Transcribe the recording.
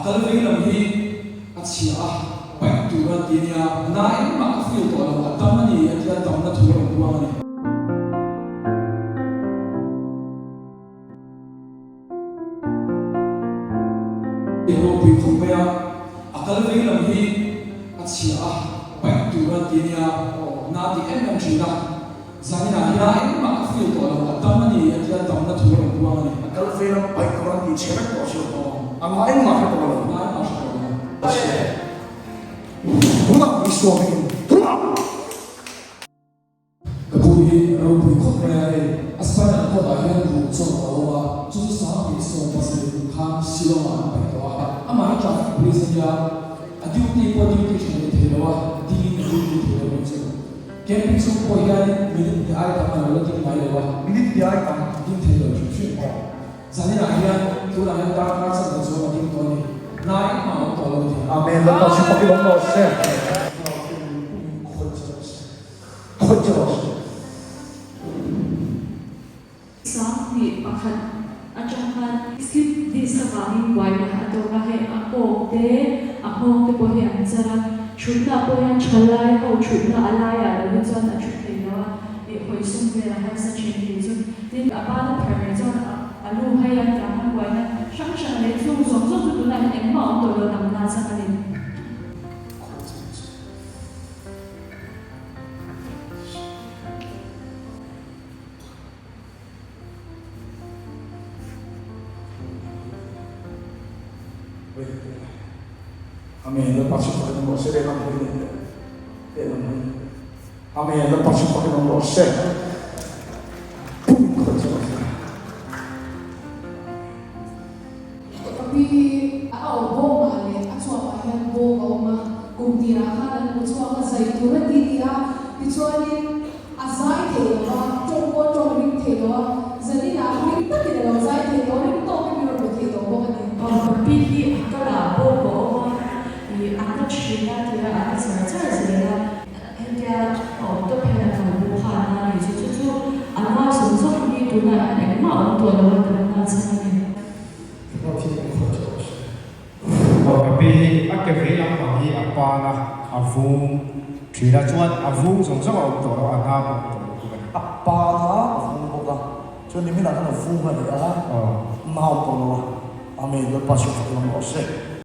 kal vei lam hi a chhia a, paih tur a ti nia, na engmah ka feel tawh lo, a dam a ni a tia damna thu a rawn puang a ni. I ropui khawp mai a, a kal vei lam hi a chhia a, paih tur a ti nia, na ti em em thin a, zaninah hian engmah ka feel tawh lo, a dam a ni a tia damna thu a rawn puang a ni. A kal vei lam paih tur an tih chhe vek tawh chu a nga engmah hre tawh lo. Nga engmah hre tawh lo. A chhe. Tunah Isua hmingin tunah! Ka pu hi ropui khawp mai a hei, a spinal cord ah hian ruh chawlh a awm a, chu chu 2017 kum khan Shillong ah an paih tawh a, amah hi traffic police a nia, a duty pawh duty tha leh thei lo a, ding in a duty thei lo mai chu. Camping chhung pawh hian minute hnih ai tam a lo la ding ngai lo a, Minute hnih ai tam ding thei lo hrim hrim. Zanin ah hian tunah hian darkar chanve chuan a ding tawh a ni. Hna engmah a awm tawh lo a ti. Amen. Lalpa chu pakin awm rawh se. Thlarau Thianghlim pumin khawih che rawh se. Khawih che rawh se. 21 atang khan slip disc avangin buaina a tawk a, hei a kawk te, a nghawng te pawh hi an char a, thutna pawh hian thalai ho thutna a laiah lo hi chuan a thu thei lo a, ih hawi sum vel a harsa thin tih chu. Tin, a bana phar mai chuan a lu hai a, tiang khan buaina hrang hrang leh chung zawng zawng chu tunah hian engmah a awm tawh lo damna chang a ni. Amen. Lalpa chu fakin awm rawh se. Lehlam hawi leh teh. Lehlam hawi leh teh. Amen. Lalpa chu fakin awm rawh se. Pum khawih che rawh se. Ka pi hi a awh bawmah leh a chuapah hian bawm a awm a, kum tirah khan an hmu chhuak a, zai tur a ti ti a, tichuanin a zai thei lo va, tawng pawh a tawng ring thei lo a, zaninah ring takin a lo zai thei tawh, ring tawkin min rawn be thei tawh bawk a ni. Ka pi hi a kalah bawm a awm a, ih a na thin a tia a na char char zel a, hetia a awm tawp hian a kal bo khan a ni chu chu chu a nau zawng zawng hi tunah hian engmah a awm tawh lo a, damna chhan a ni. Ka pi hi a ke vei lampang hi a pan a, a vung thin a, chuan a vung zawng zawng a awm tawh lo, a hna pawh a awm tawh lo bawk a ni. A pan a, a vung bawk a, chuan nimin ah khan a vung a ni a, hna a awm tawh lo a, Amen, Lalpa chhungkhat lam rawh se.